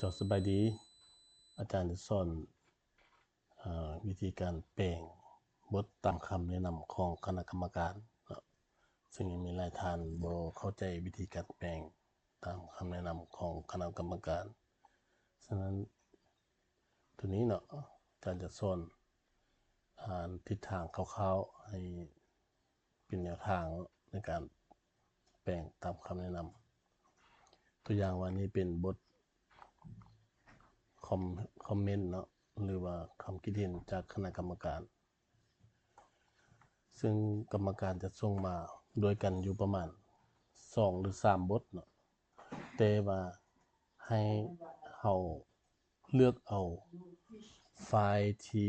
ເຈົ້າສະບາຍດີ. ອາຈານຈະສອນ ເອີ ວິທີການແປງບົດຕາມຄຳແນະນຳຂອງຄະນະກຳມະການເນາະ, ເຊິ່ງຍັງມີຫຼາຍທ່ານບໍ່ເຂົ້າໃຈວິທີການແປງຕາມຄຳແນະນຳຂອງຄະນະກຳມະການ. ສະນັ້ນ ໂຕນີ້ເນາະ ອາຈານຈະສອນ ອ່າ ທິດທາງຄ່າວໆ ໃຫ້ເປັນແນວທາງໃນການແປງຕາມຄຳແນະນຳ. ຕົວຢ່າງວ່ານີ້ເປັນບົດຄອມ ຄອມເມັນເນາະ ຫຼືວ່າຄຳຄິດເຫັນຈາກຄະນະກຳມະການ, ເຊິ່ງກຳມະການຈະສົ່ງມາດ້ວຍກັນຢູ່ປະມານສອງ ຫຼື ສາມບົດເນາະ, ແຕ່ວ່າໃຫ້ເຮົາເລືອກເອົາໄຟລ໌ທີ່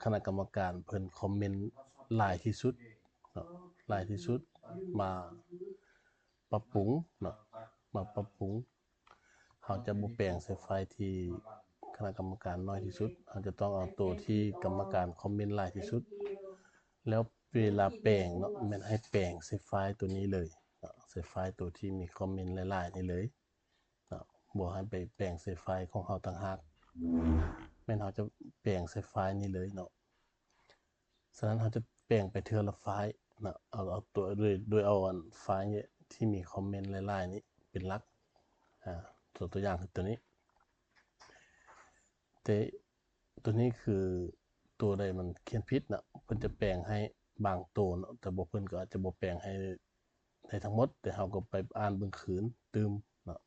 ຄະນະກຳມະການເພິ່ນຄອມເມັນຫຼາຍທີ່ສຸດເນາະ, ຫຼາຍທີ່ສຸດ ມາປັບປຸງເນາະ, ມາປັບປຸງ. ເຮົາຈະບໍ່ແປງໃສ່ໄຟລ໌ທີ່ຄະນະກຳມະການໜ້ອຍທີ່ສຸດ, ເຮົາຈະຕ້ອງເອົາໂຕທີ່ກຳມະການຄອມເມັນຫຼາຍທີ່ສຸດ. ແລ້ວເວລາແປງເນາະ ແມ່ນໃຫ້ແປງໃສ່ໄຟລ໌ໂຕນີ້ເລີຍເນາະ, ໃສ່ໄຟລ໌ໂຕທີ່ມີຄອມເມັນຫຼາຍໆນີ້ເລີຍເນາະ, ບໍ່ໃຫ້ໄປແປງໃສ່ໄຟລ໌ຂອງເຮົາຕ່າງຫາກ, ແມ່ນເຮົາຈະແປງໃສ່ໄຟລ໌ນີ້ເລີຍເນາະ. ສະນັ້ນເຮົາຈະແປງໄປເທື່ອລະໄຟລ໌ເນາະ, ເອົາ ເອົາຕົວ ໂດຍ ໂດຍເອົາອັນໄຟລ໌ທີ່ມີຄອມເມັນຫຼາຍໆນີ້ເປັນຫຼັກ. ອາ ຕົວ ຕົວຢ່າງຄືຕົວນີ້. ແຕ່ຕົວນີ້ຄືຕົວໃດມັນຂຽນຜິດນະ ເພິ່ນຈະແປງໃຫ້ບາງໂຕເນາະ, ແຕ່ບໍ່ ເພິ່ນກໍອາດຈະບໍ່ແປງໃຫ້ໄດ້ທັງໝົດ, ແຕ່ເຮົາກໍໄປອ່ານເບິ່ງຄືນຕື່ມເນາະ.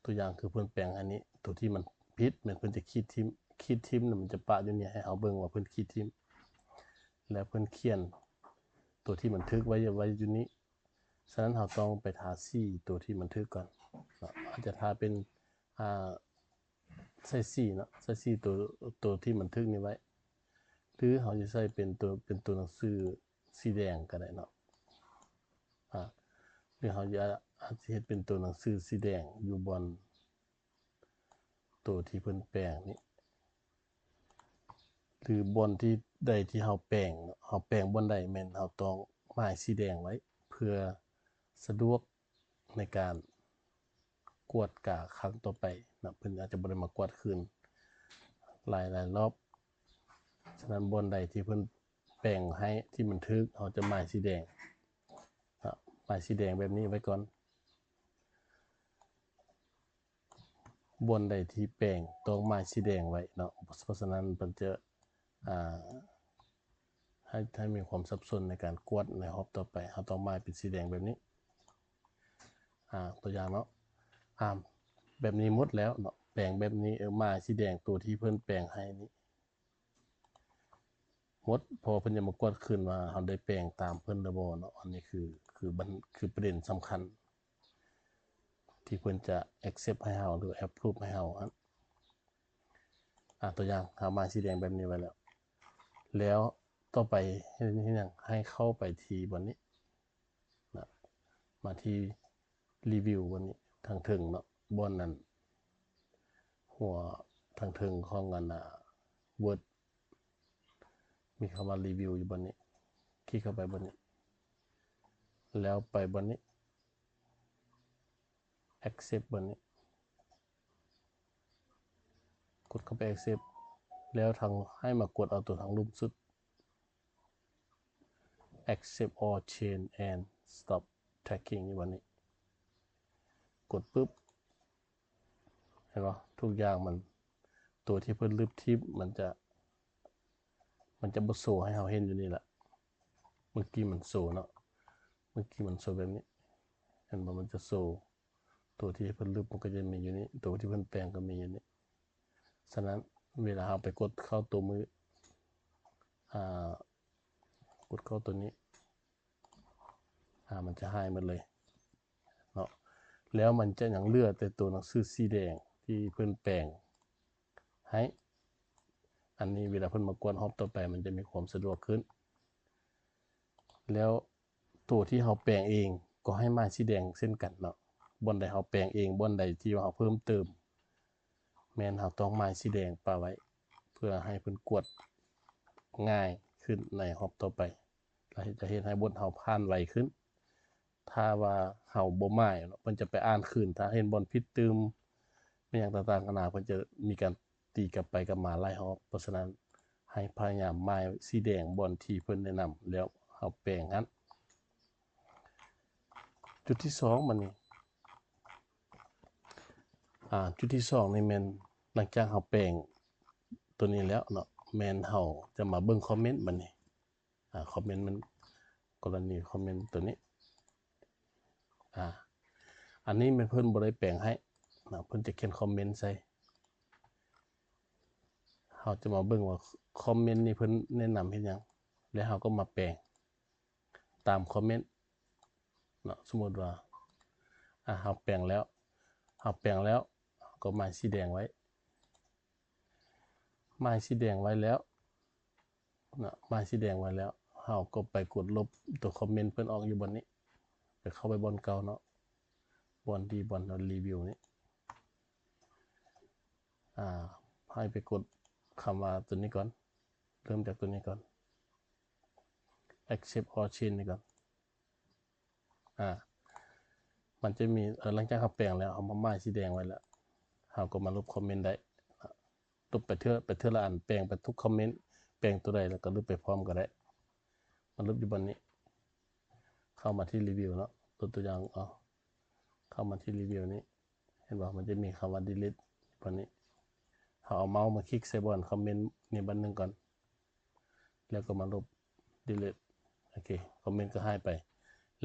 ຕົວຢ່າງຄືເພິ່ນແປງອັນນີ້ ຕົວທີ່ມັນຜິດແມ່ນເພິ່ນຈະຂີດຖິ້ມ, ຂີດຖິ້ມນະ ມັນຈະປະຢູ່ນີ້ໃຫ້ເຮົາເບິ່ງວ່າເພິ່ນຂີດຖິ້ມ, ແລ້ວເພິ່ນຂຽນຕົວທີ່ມັນຖືກໄວ້ ໄວ້ຢູ່ນີ້. ສະນັ້ນເຮົາຕ້ອງໄປທາສີຕົວທີ່ມັນຖືກກ່ອນເນາະ, ອາດຈະທາເປັນ ອ່າ ໃສ່ສີເນາະ, ໃສ່ສີໂຕ ໂຕທີ່ມັນຖືກນີ້ໄວ້ ຫຼືເຮົາຈະໃສ່ເປັນໂຕ ເປັນໂຕໜັງສືສີແດງກໍໄດ້ເນາະ. ອາ ຫຼືເຮົາຈະ ອາດຈະເຮັດເປັນໂຕໜັງສືສີແດງຢູ່ບ່ອນໂຕທີ່ເພິ່ນແປງນີ້ ຫຼືບ່ອນທີ່ໃດທີ່ເຮົາແປງເນາະ, ເຮົາແປງບ່ອນໃດແມ່ນເຮົາຕ້ອງໝາຍສີແດງໄວ້ ເພື່ອສະດວກ ໃນການກວດກາຄັ້ງຕໍ່ໄປນະ, ເພິ່ນອາດຈະບໍ່ໄດ້ມາກວດຄືນຫຼາຍໆລອບ. ສະນັ້ນບ່ອນໃດທີ່ເພິ່ນແປງໃຫ້ທີ່ມັນຖືກ ເຮົາຈະໝາຍສີແດງນະ, ໝາຍສີແດງແບບນີ້ໄວ້ກ່ອນ. ບ່ອນໃດທີ່ແປງຕ້ອງໝາຍສີແດງໄວ້ເນາະ, ເພາະສະນັ້ນມັນຈະ ອ່າ ໃຫ້ ໃຫ້ມີຄວາມສັບສົນໃນການກວດໃນຮອບຕໍ່ໄປ, ເຮົາຕ້ອງໝາຍເປັນສີແດງແບບນີ້. ອາ ຕົວຢ່າງເນາະ, ອາ ແບບນີ້ໝົດແລ້ວເນາະ, ແປງແບບນີ້ ເອີ ໝາຍສີແດງຕົວທີ່ເພິ່ນແປງໃຫ້ນີ້ໝົດ, ເພາະວ່າເພິ່ນຈະມາກວດຄືນວ່າເຮົາໄດ້ແປງຕາມເພິ່ນຫຼືບໍ່ເນາະ. ອັນນີ້ຄື ຄືບັນ ຄືປະເດັນສຳຄັນ ທີ່ເພິ່ນຈະ accept ໃຫ້ເຮົາ ຫຼື approve ໃຫ້ເຮົາຫັ້ນ. ອາ ຕົວຢ່າງ ເຮົາໝາຍສີແດງແບບນີ້ໄວ້ແລ້ວ, ແລ້ວຕໍ່ໄປເຮັດ ເຮັດຫຍັງ? ໃຫ້ເຂົ້າໄປທີ່ບ່ອນນີ້ນະ, ມາທີ່ review ບ່ອນນີ້ ທາງເທິງເນາະ, ບ່ອນນັ້ນ ຫົວທາງເທິງຂອງອັນ ອ່າ Word ມີຄຳວ່າ review ຢູ່ບ່ອນນີ້, ຄລິກເຂົ້າໄປບ່ອນນີ້ ແລ້ວໄປບ່ອນນີ້ accept ບ່ອນນີ້, ກົດເຂົ້າໄປ accept ແລ້ວທາງ ໃຫ້ມາກົດເອົາຕົວທາງລຸ່ມສຸດ accept all change and stop tracking ຢູ່ບ່ອນນີ້, ກົດປຶບ ເຫັນບໍ່? ທຸກຢ່າງມັນ ຕົວທີ່ເພິ່ນລຶບຖິ້ມ ມັນຈະ ມັນຈະບໍ່ໂຊໃຫ້ເຮົາເຫັນຢູ່ນີ້ລະ. ເມື່ອກີ້ມັນໂຊເນາະ, ເມື່ອກີ້ມັນໂຊແບບນີ້ ເຫັນບໍ່? ມັນຈະໂຊ ຕົວທີ່ເພິ່ນລຶບມັນກໍຈະມີຢູ່ນີ້, ຕົວທີ່ເພິ່ນແປງກໍມີຢູ່ນີ້. ສະນັ້ນເວລາເຮົາໄປກົດເຂົ້າຕົວມື ອ່າ ກົດເຂົ້າຕົວນີ້ ອາ ມັນຈະຫາຍໝົດເລີຍເນາະ, ແລ້ວມັນຈະຍັງເຫຼືອແຕ່ຕົວໜັງສືສີແດງທີ່ເພິ່ນແປງໃຫ້. ອັນນີ້ເວລາເພິ່ນມາກວດຮອບຕໍ່ໄປ ມັນຈະມີຄວາມສະດວກຂຶ້ນ. ແລ້ວຕົວທີ່ເຮົາແປງເອງກໍໃຫ້ໝາຍສີແດງເຊັ່ນກັນເນາະ, ບ່ອນໃດເຮົາແປງເອງ ບ່ອນໃດທີ່ວ່າເຮົາເພີ່ມເຕີມ ແມ່ນເຮົາຕ້ອງໝາຍສີແດງປະໄວ້ ເພື່ອໃຫ້ເພິ່ນກວດງ່າຍຂຶ້ນໃນຮອບຕໍ່ໄປ ແລະ ຈະເຮັດໃຫ້ບົດເຮົາຜ່ານໄວຂຶ້ນ. ຖ້າວ່າເຮົາບໍ່ໝາຍເນາະ ເພິ່ນຈະໄປອ່ານຄືນ, ຖ້າເຫັນບ່ອນຜິດຕື່ມ ແມ່ນຫຍັງຕ່າງໆນານາ ເພິ່ນຈະມີການຕີກັບໄປກັບມາຫຼາຍຮອບ. ເພາະສະນັ້ນ ໃຫ້ພະຍາຍາມໝາຍສີແດງບ່ອນທີ່ເພິ່ນແນະນຳ ແລ້ວເຮົາແປງຫັ້ນ. ຈຸດທີສອງ ບັດນີ້ ອາ ຈຸດທີສອງນີ້ແມ່ນ ຫຼັງຈາກເຮົາແປງຕົວນີ້ແລ້ວເນາະ ແມ່ນເຮົາຈະມາເບິ່ງຄອມເມັນບັດນີ້. ອາ ຄອມເມັນມັນ ກໍລະນີຄອມເມັນຕົວນີ້ ອາ ອັນນີ້ແມ່ນເພິ່ນບໍ່ໄດ້ແປງໃຫ້ເນາະ ເພິ່ນຈະຂຽນຄອມເມັນໃສ່. ເຮົາຈະມາເບິ່ງວ່າຄອມເມັນນີ້ເພິ່ນແນະນຳເຮັດຫຍັງ ແລ້ວເຮົາກໍມາແປງຕາມຄອມເມັນເນາະ. ສົມມຸດວ່າ ອາ ເຮົາແປງແລ້ວ ເຮົາແປງແລ້ວ ເຮົາກໍໝາຍສີແດງໄວ້ ໝາຍສີແດງໄວ້ແລ້ວເນາະ ໝາຍສີແດງໄວ້ແລ້ວ ເຮົາກໍໄປກົດລົບຕົວຄອມເມັນເພິ່ນອອກຢູ່ບ່ອນນີ້ ໄປເຂົ້າໄປບ່ອນເກົ່າເນາະ ບ່ອນທີ່ ບ່ອນເຮົາຣີວິວນີ້ ອາ ໃຫ້ໄປກົດຄຳວ່າຕົວນີ້ກ່ອນ ເລີ່ມຈາກຕົວນີ້ກ່ອນ accept all change ນີ້ກ່ອນ. ອາ ມັນຈະມີ ເອີ ຫຼັງຈາກເຮົາແປງແລ້ວ ເຮົາມາໝາຍສີແດງໄວ້ແລ້ວ ເຮົາກໍມາລົບຄອມເມັນໄດ້ ລົບໄປເທື່ອ ໄປເທື່ອລະອັນ ແປງໄປທຸກຄອມເມັນ ແປງຕົວໃດແລ້ວກໍລົບໄປພ້ອມກໍໄດ້ ມາລົບຢູ່ບ່ອນນີ້ ເຂົ້າມາທີ່ຣີວິວເນາະ ຕົວ ຕົວຢ່າງ ເອົາ ເຂົ້າມາທີ່ຣີວິວນີ້ ເຫັນບໍ່ ມັນຈະມີຄຳວ່າ delete ບ່ອນນີ້ ເຮົາເອົາເມົາສ໌ມາຄລິກໃສ່ບ່ອນຄອມເມັນນີ້ບ່ອນໜຶ່ງກ່ອນ ແລ້ວກໍມາລົບ delete ໂອເຄ ຄອມເມັນກໍຫາຍໄປ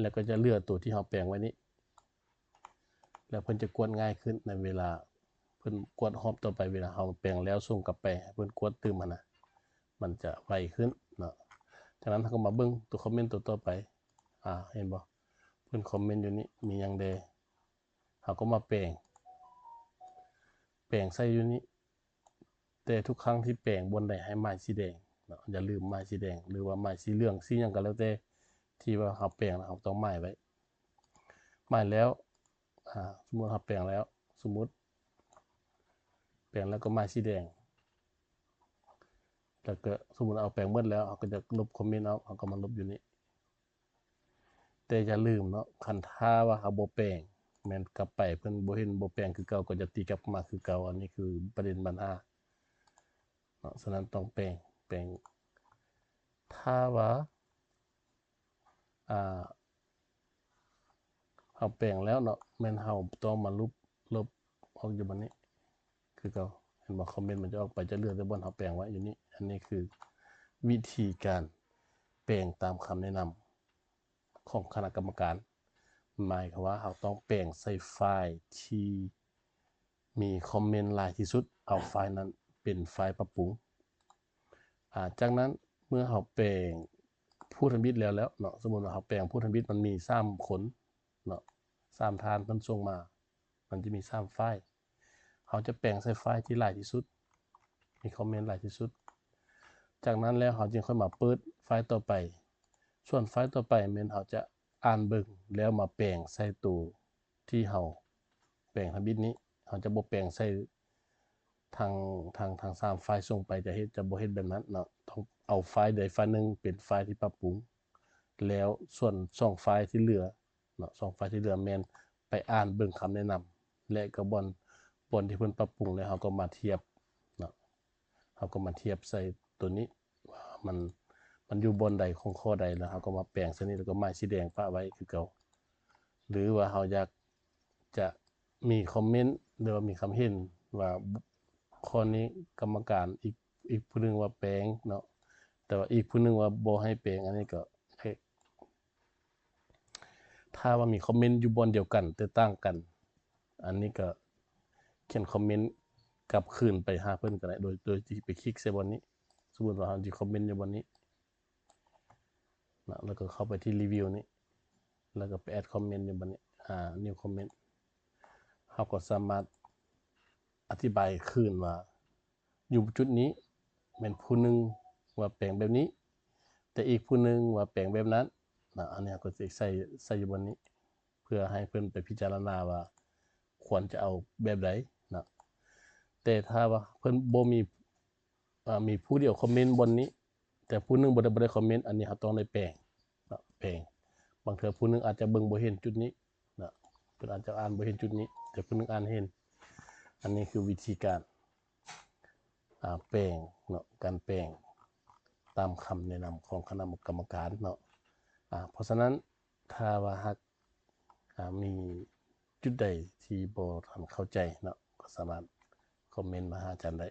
ແລ້ວກໍຈະເຫຼືອຕົວທີ່ເຮົາແປງໄວ້ນີ້ ແລ້ວເພິ່ນຈະກວດງ່າຍຂຶ້ນໃນເວລາ ເພິ່ນກວດຮອບຕໍ່ໄປ ເວລາເຮົາແປງແລ້ວສົ່ງກັບໄປໃຫ້ເພິ່ນກວດຕື່ມຫັ້ນນະ ມັນຈະໄວຂຶ້ນເນາະ. ຈາກນັ້ນເຮົາກໍມາເບິ່ງຕົວຄອມເມັນຕົວຕໍ່ໄປ ອາ ເຫັນບໍ່ ເພິ່ນຄອມເມັນຢູ່ນີ້ ມີຫຍັງແດ່ ເຮົາກໍມາແປງ ແປງໃສ່ຢູ່ນີ້ ແຕ່ທຸກຄັ້ງທີ່ແປງບ່ອນໃດໃຫ້ໝາຍສີແດງເນາະ ຢ່າລືມໝາຍສີແດງ ຫຼືວ່າໝາຍສີເຫຼືອງ ສີຫຍັງກໍແລ້ວແຕ່ ທີ່ວ່າເຮົາແປງແລ້ວເຮົາຕ້ອງໝາຍໄວ້ ໝາຍແລ້ວ ອາ ສົມມຸດເຮົາແປງແລ້ວ ສົມມຸດແປງແລ້ວກໍໝາຍສີແດງ ແລ້ວກໍສົມມຸດເຮົາແປງໝົດແລ້ວ ເຮົາກໍຈະລົບຄອມເມັນອອກ ເຮົາກໍມາລົບຢູ່ນີ້. ແຕ່ຢ່າລືມເນາະ ຄັນຖ້າວ່າເຮົາບໍ່ແປງ ແມ່ນກັບໄປເພິ່ນບໍ່ເຫັນ ບໍ່ແປງຄືເກົ່າ ກໍຈະຕີກັບມາຄືເກົ່າ. ອັນນີ້ຄືປະເດັນບັນຫາເນາະ ສະນັ້ນຕ້ອງແປງ ແປງ ຖ້າວ່າ ອາ ເຮົາແປງແລ້ວເນາະ ແມ່ນເຮົາຕ້ອງມາລົບ ລົບອອກຢູ່ບ່ອນນີ້ຄືເກົ່າ ເຫັນບໍ່ ຄອມເມັນມັນຈະອອກໄປ ຈະເຫຼືອແຕ່ບ່ອນເຮົາແປງໄວ້ຢູ່ນີ້. ອັນນີ້ຄືວິທີການແປງຕາມຄຳແນະນຳຂອງຄະນະກຳມະການ ໝາຍຄວາມວ່າເຮົາຕ້ອງແປງໃສ່ໄຟລ໌ທີ່ມີຄອມເມັນຫຼາຍທີ່ສຸດ ເອົາໄຟລ໌ນັ້ນເປັນໄຟລ໌ປັບປຸງ. ອາ ຈາກນັ້ນເມື່ອເຮົາແປງຜູ້ທຳອິດແລ້ວ ແລ້ວເນາະ ສົມມຸດວ່າເຮົາແປງຜູ້ທຳອິດ ມັນມີສາມຄົນເນາະ ສາມທ່ານເພິ່ນສົ່ງມາ ມັນຈະມີສາມໄຟລ໌ ເຮົາຈະແປງໃສ່ໄຟລ໌ທີ່ຫຼາຍທີ່ສຸດ ມີຄອມເມັນຫຼາຍທີ່ສຸດ. ຈາກນັ້ນແລ້ວເຮົາຈຶ່ງຄ່ອຍມາເປີດໄຟລ໌ຕໍ່ໄປ ສ່ວນໄຟລ໌ຕໍ່ໄປແມ່ນເຮົາຈະອ່ານເບິ່ງ ແລ້ວມາແປງໃສ່ໂຕທີ່ເຮົາແປງທຳອິດນີ້ ເຮົາຈະບໍ່ແປງໃສ່ທັງ ທັງ ທັງສາມໄຟລ໌ສົ່ງໄປ ຈະເຮັດ ຈະບໍ່ເຮັດແບບນັ້ນເນາະ ຕ້ອງເອົາໄຟລ໌ໃດໄຟລ໌ໜຶ່ງເປັນໄຟລ໌ທີ່ປັບປຸງ ແລ້ວສ່ວນສອງໄຟລ໌ທີ່ເຫຼືອ ເນາະ ສອງໄຟລ໌ທີ່ເຫຼືອແມ່ນໄປອ່ານເບິ່ງຄຳແນະນຳ ແລະກໍບ່ອນ ບ່ອນທີ່ເພິ່ນປັບປຸງ ແລ້ວເຮົາກໍມາທຽບເນາະ ເຮົາກໍມາທຽບໃສ່ໂຕນີ້ວ່າມັນ ມັນຢູ່ບ່ອນໃດຂອງຂໍ້ໃດ ແລ້ວເຮົາກໍມາແປງໃສ່ນີ້ ແລ້ວກໍໝາຍສີແດງປະໄວ້ຄືເກົ່າ. ຫຼືວ່າເຮົາຢາກຈະມີຄອມເມັນ ຫຼືວ່າມີຄຳເຫັນວ່າຂໍ້ນີ້ກຳມະການ ອີກ ອີກຜູ້ໜຶ່ງວ່າແປງເນາະ ແຕ່ວ່າອີກຜູ້ໜຶ່ງວ່າບໍ່ໃຫ້ແປງ ອັນນີ້ກໍ ຖ້າວ່າມີຄອມເມັນຢູ່ບ່ອນດຽວກັນແຕ່ຕ່າງກັນ ອັນນີ້ກໍຂຽນຄອມເມັນກັບຄືນໄປຫາເພິ່ນກໍໄດ້ ໂດຍ ໂດຍທີ່ໄປຄລິກໃສ່ບ່ອນນີ້ ສົມມຸດວ່າເຮົາຊິຄອມເມັນຢູ່ບ່ອນນີ້ນະ ແລ້ວກໍເຂົ້າໄປທີ່ຣີວິວນີ້ ແລ້ວກໍໄປແອັດຄອມເມັນຢູ່ບ່ອນນີ້ ອາ ນິວຄອມເມັນ ເຮົາກໍສາມາດອະທິບາຍຄືນວ່າ ຢູ່ຈຸດນີ້ແມ່ນຜູ້ໜຶ່ງວ່າແປງແບບນີ້ ແຕ່ອີກຜູ້ໜຶ່ງວ່າແປງແບບນັ້ນນະ ອັນນີ້ເຮົາກໍຊິໃສ່ ໃສ່ຢູ່ບ່ອນນີ້ ເພື່ອໃຫ້ເພິ່ນໄປພິຈາລະນາວ່າຄວນຈະເອົາແບບໃດນະ. ແຕ່ຖ້າວ່າເພິ່ນບໍ່ມີ ອາ ມີຜູ້ດຽວຄອມເມັນບ່ອນນີ້ ແຕ່ຜູ້ໜຶ່ງບໍ່ໄດ້ ບໍ່ໄດ້ຄອມເມັນ ອັນນີ້ເຮົາຕ້ອງໄດ້ແປງເນາະ ແປງ. ບາງເທື່ອຜູ້ໜຶ່ງອາດຈະເບິ່ງບໍ່ເຫັນຈຸດນີ້ນະ ເພິ່ນອາດຈະອ່ານບໍ່ເຫັນຈຸດນີ້ ແຕ່ຜູ້ໜຶ່ງອ່ານເຫັນ. ອັນນີ້ຄືວິທີການ ອາ ແປງເນາະ ການແປງຕາມຄຳແນະນຳຂອງຄະນະກຳມະການເນາະ. ອາ ເພາະສະນັ້ນ ຖ້າວ່າຫາກ ອາ ມີຈຸດໃດທີ່ບໍ່ທັນເຂົ້າໃຈເນາະ ກໍສາມາດຄອມເມັນມາຫາອາຈານໄດ້.